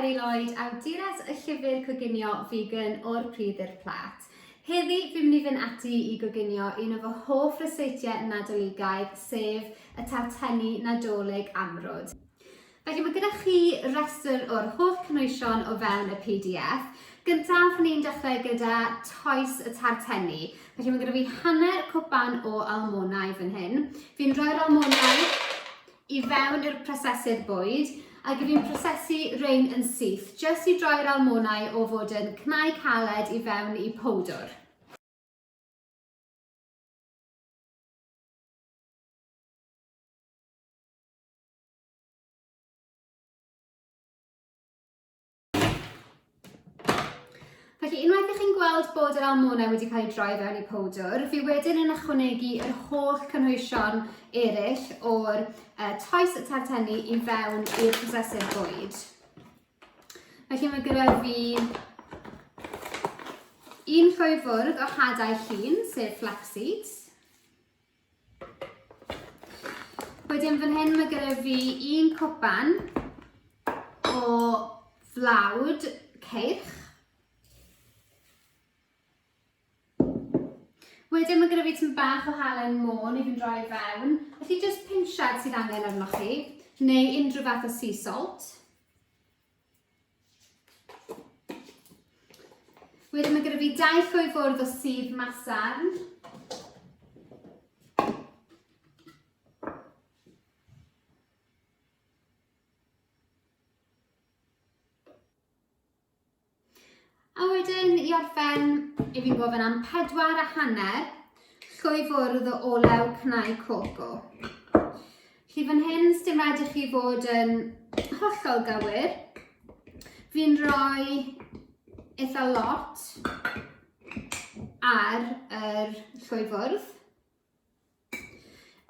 Ceri Lloyd, awdures y llyfr coginio vegan O'r Pridd i'r Plât. Heddi, fi'n mynd i fynd ati i goginio un o fy hoff ryseitiau Nadoligaidd, sef y tartenni Nadolig amrwd. Felly mae gyda chi restr o'r holl cynhwysion o fewn y PDF. Gyntaf, ni'n dechrau gyda toes y tartenni. Felly mae gyda fi hanner cwpan o almonau fan hyn. Fi'n rhoi'r almonau i fewn i'r prosesydd bwyd ac fi'n prosesu rhein yn syth, jyst i droi'r almonau o fod yn cnau caled i fewn i powdwr. Felly, unwaith ych chi'n gweld bod yr almonau wedi cael ei droi fewn i powdwr, fi wedyn yn ychwanegu yr holl cynhwysion eraill o'r uh, toes y tartenni i fewn i'r prosesydd bwyd. Felly mae gyda fi un llwy fwrdd o hadau llun, sef flax seeds. Wedyn fan hyn mae gyda fi un cwpan o flawd ceirch. Wedyn mae gyda fi tyn bach o halen môn i fynd roi fewn. Felly jyst pinsiad sydd angen arnoch chi, neu unrhyw fath o sea salt. Wedyn mae gyda fi dau llwy fwrdd o sudd masarn. A wedyn i orffen, i fi'n gofyn am 4 1/2 llwy fwrdd o olew cnau coco. Felly fan hyn, sdim rhaid i chi fod yn hollol gywir. Fi'n rhoi eitha lot ar yr llwy fwrdd.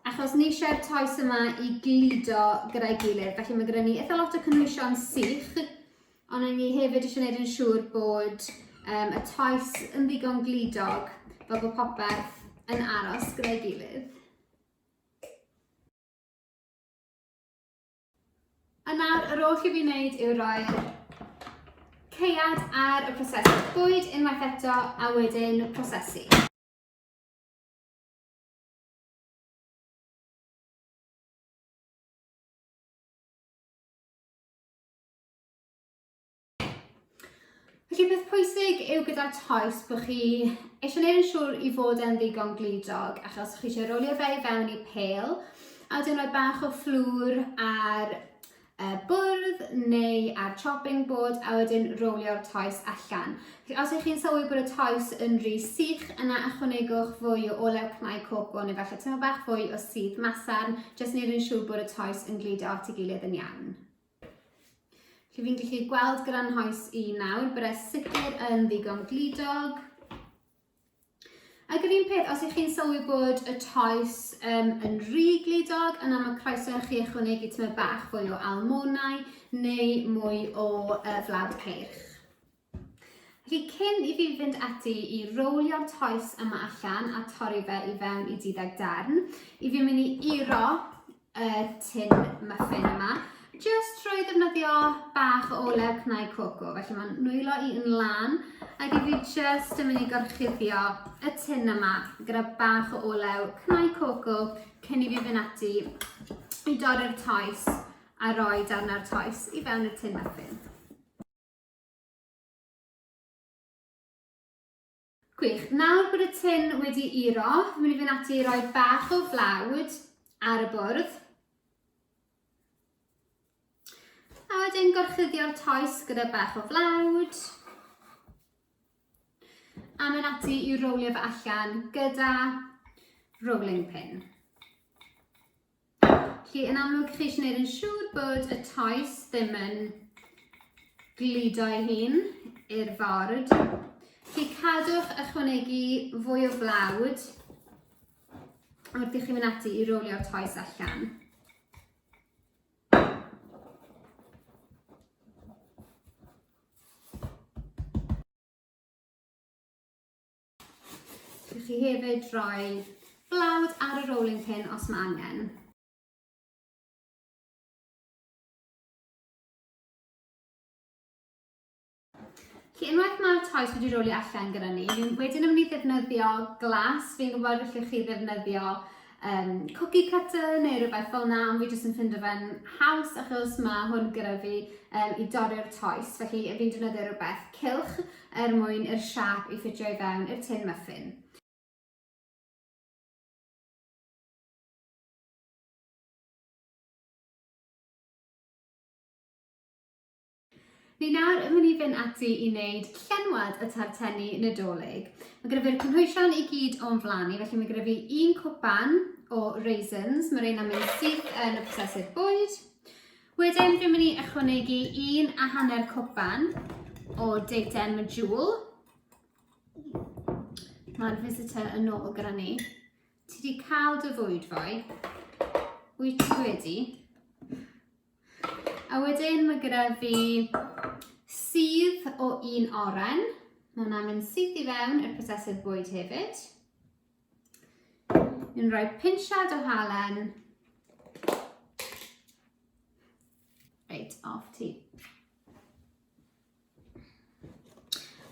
Achos ni eisiau'r toes yma i gludo gyda'i gilydd, felly mae gyda ni eitha lot o cynhwysion sych, ond ni hefyd eisiau gwneud yn siŵr bod um, y toes yn ddigon gludog fel bod popeth yn aros gyda'i gilydd. A nawr, yr oll i fi wneud yw roi'r caead ar y prosesu bwyd unwaith eto a wedyn prosesu. Felly peth pwysig yw gyda toes bod chi eisiau gwneud yn siŵr i fod e'n ddigon gludog achos chi eisiau rolio fe i fewn i pêl a wedyn rhoi bach o fflwr ar y bwrdd neu ar chopping board a wedyn rolio'r toes allan. Felly os ych chi'n sylwi bod y toes yn rhy sych yna ychwanegwch fwy o olew cnau coco neu falle tyma bach fwy o sudd masarn jyst wneud yn siŵr bod y toes yn gludo at ei gilydd yn iawn. Felly fi'n gallu gweld gyda'n nghoes i nawr bod e sicr yn ddigon gludog. Ac yr un peth, os ych chi'n sylwi bod y toes um, yn rhy gludog, yna mae croeso i chi ychwanegu tymed bach fwy o almonau neu mwy o uh, flawd ceirch. Felly cyn i fi fynd ati i rowlio'r toes yma allan a torri fe i fewn i duddeg darn, i fi'n mynd i iro y tin muffin yma, jyst trwy ddefnyddio bach o olew cnau coco. Felly mae'n nwylo i yn lân ac i fi jyst yn mynd i gorchuddio y tin yma gyda bach o olew cnau coco cyn i fi fynd ati i dorri'r toes a rhoi darnau'r toes i fewn y tin muffin. Gwych. Nawr bod y tin wedi iro, fi'n mynd i fynd ati i roi bach o flawd ar y bwrdd. A wedyn gorchuddio'r toes gyda bach o flawd. A mynd ati i rowlio fe allan gyda rolling pin. Felly, yn amlwg, chi eisiau gwneud yn siŵr bod y toes ddim yn gludo ei hun i'r ford. Felly, cadwch ychwanegu fwy o flawd wrth i chi fynd ati i rolio'r toes allan. Gallwch chi hefyd roi blawd ar y rolling pin os mae angen. Felly unwaith mae'r toes wedi rolio allan gyda ni, fi'n wedyn yn mynd i ddefnyddio glas. Fi'n gwybod allwch chi ddefnyddio um, cookie cutter neu rhywbeth fel na, ond fi jyst yn ffindo fe'n haws achos mae hwn gyda fi um, i dorri'r toes. Felly fi'n defnyddio rhywbeth cylch er mwyn i'r siap i ffitio i fewn i'r tin muffin. Ni nawr yn mynd i fynd ati i wneud llenwad y tartenni Nadolig. Mae gyda fi'r cynhwysion i gyd o'n flaen i, felly mae gyda fi un cwpan o raisins, mae rheina'n mynd syth yn y prosesydd bwyd. Wedyn fi'n mynd i ychwanegu 1.5 cwpan o deiten medjool. Mae'r visitor yn ôl gyda ni. Ti wedi cael dy fwyd foi? Wyt ti wedi? A wedyn mae gyda fi sudd o un oren. Mae hwnna'n mynd syth i fewn i'r prosesydd bwyd hefyd. Ni'n rhoi pinsiad o halen. Reit, off ti.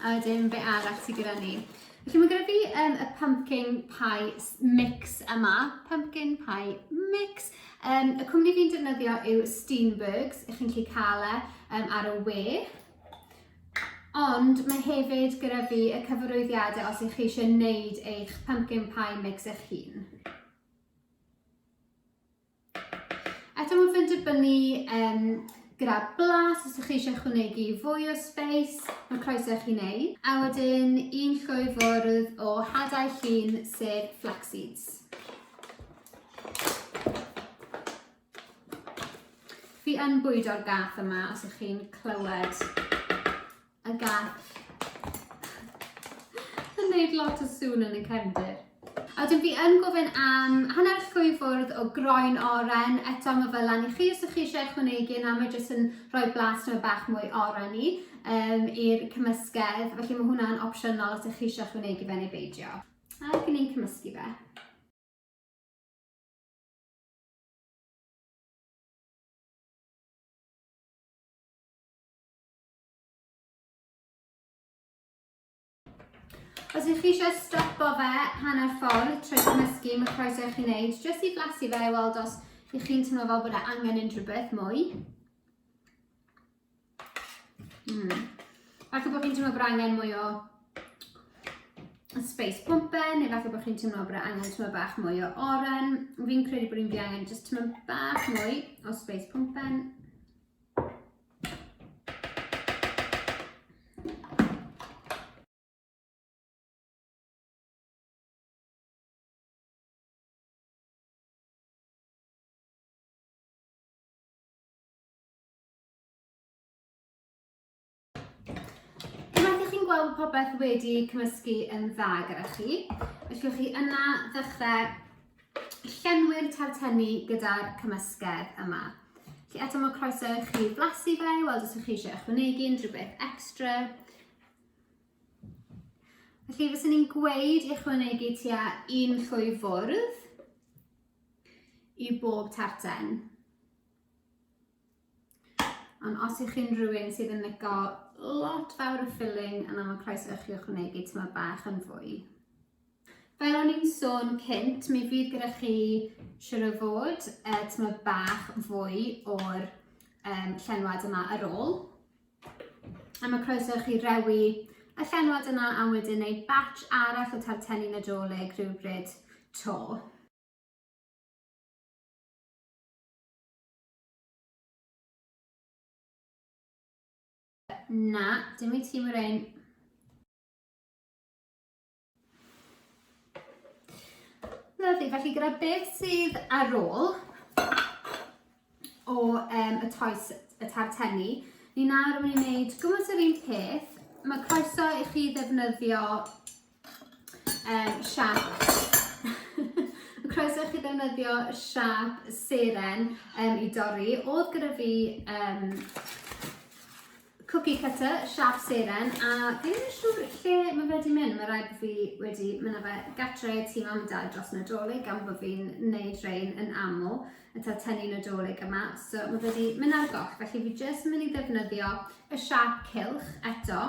A wedyn, be arall sydd gyda ni? Felly mae gyda fi um, y pumpkin pie mix yma. Pumpkin pie mix. Um, y cwmni fi'n defnyddio yw Steenbergs. Ych chi'n gallu cael e um, ar y we. Ond mae hefyd gyda fi y cyfarwyddiadau os ych chi eisiau gwneud eich pumpkin pie mix eich hun. Eto mae fe'n dibynnu um, gyda blas, os ydych chi eisiau ychwanegu fwy o space, mae croeso i chi wneud. A wedyn un llwy fwrdd o hadau llun, sef flax seeds. Fi yn bwydo'r gath yma, os ydych chi'n clywed y gath yn gwneud lot o sŵn yn y cefndir. A wedyn fi yn gofyn am hanner llwy fwrdd o groen oren, eto mae fel lan i chi os ydych chi eisiau ychwanegu yna, mae jyst yn rhoi blas nhw bach mwy oren i um, i'r cymysgedd, felly mae hwnna'n opsiynol os ydych chi eisiau ychwanegu fe neu beidio. Ac ni'n cymysgu fe. Os ydych chi eisiau stopo fe hanner ffordd trwy cymysgu, mae croeso i chi wneud, jyst i flasu fe i weld os ych chi'n teimlo fel bod e angen unrhyw beth mwy. Falle bod chi'n teimlo bod angen mwy o space pwmpen, neu falle bod chi'n teimlo bod angen teimlo bach mwy o oren. Fi'n credu bod fi'n angen jyst teimlo bach mwy o space pwmpen. Unwaith ych chi'n gweld popeth wedi cymysgu yn dda gyda chi, allwch chi yna ddechrau llenwi'r tartenni gyda'r cymysgedd yma. Felly eto mae croeso i chi flasu fe, weld os ydych chi eisiau ychwanegu unrhyw beth extra. Felly fyswn i'n gweud i ychwanegu tua un llwy fwrdd i bob tarten. Ond os ych chi'n rhywun sydd yn licio lot fawr o filling, yna mae croeso i chi ychwanegu tyma bach yn fwy. Fel o'n i'n sôn cynt, mi fydd gyda chi siwr o fod e, tyma bach fwy o'r um, llenwad yma ar ôl. A mae croeso i chi rewi y llenwad yna a wedyn neud batch arall o tartenni Nadolig rhywbryd to. Na, dim i ti Moraine. Lyfli, felly gyda beth sydd ar ôl o um, y toes, y tartenni, ni nawr yn mynd i wneud gwmws yr un peth. Mae croeso i chi ddefnyddio um, siap Mae croeso i chi ddefnyddio siap seren um, i dorri. Oedd gyda fi um, cookie cutter, siap seren, a fi ddim yn siŵr lle mae fe wedi mynd. Mae rhaid bod fi wedi mynd â fe gatre i tŷ mam a dad dros Nadolig gan bod fi'n neud rhain yn aml, y tartenni Nadolig yma. So mae fe wedi mynd ar goll, felly fi jyst yn mynd i ddefnyddio y siap cylch eto.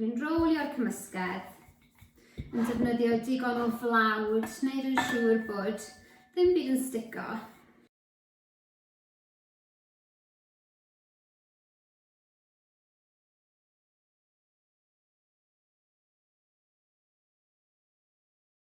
Dwi'n rowlio'r cymysgedd yn defnyddio digon o flawd, wneud yn siŵr bod ddim byd yn stico.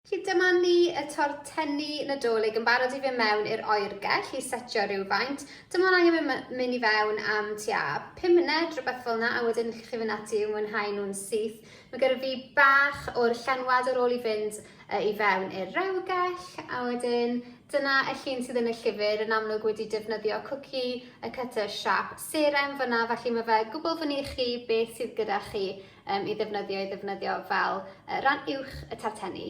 Felly dyma ni y tortenni Nadolig yn barod i fynd mewn i'r oergell i setio rhywfaint. Dim ond angen mynd i fewn am tua 5 munud, rhywbeth fel yna, a wedyn allwch chi fynd ati i'w mwynhau nhw'n syth. Mae gyda fi bach o'r llenwad ar ôl i fynd i fewn i'r rewgell, a wedyn dyna y llun sydd yn y llyfr, yn amlwg wedi defnyddio cwci y cutter siap seren fyna, felly mae fe gwbl fyny i chi beth sydd gyda chi um, i ddefnyddio i ddefnyddio fel uh, rhan uwch y tartenni.